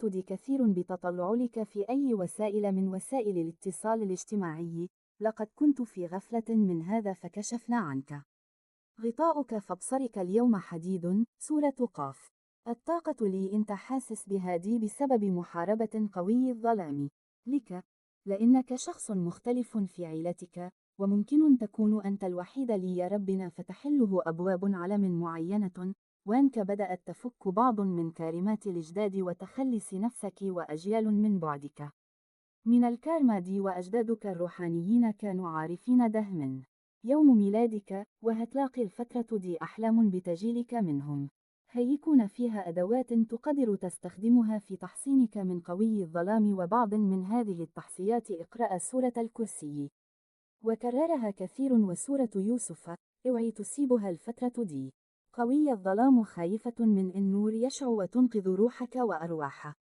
دي كثير بتطلعلك في أي وسائل من وسائل الاتصال الاجتماعي، لقد كنت في غفلة من هذا فكشفنا عنك غطاؤك فبصرك اليوم حديد. سورة قاف. الطاقة لي انت حاسس بها دي بسبب محاربة قوي الظلام لك، لأنك شخص مختلف في عيلتك، وممكن تكون أنت الوحيد لي يا ربنا فتحله أبواب علم معينة، وأنك بدأت تفك بعض من كارمات الأجداد وتخلص نفسك وأجيال من بعدك من الكارما دي، وأجدادك الروحانيين كانوا عارفين ده من يوم ميلادك، وهتلاقي الفترة دي أحلام بتجيلك منهم، هيكون فيها أدوات تقدر تستخدمها في تحصينك من قوي الظلام. وبعض من هذه التحصيات اقرأ سورة الكرسي وكررها كثير، وسورة يوسف اوعي تسيبها الفترة دي. قوي الظلام خايفة من النور يشع وتنقذ روحك وأرواح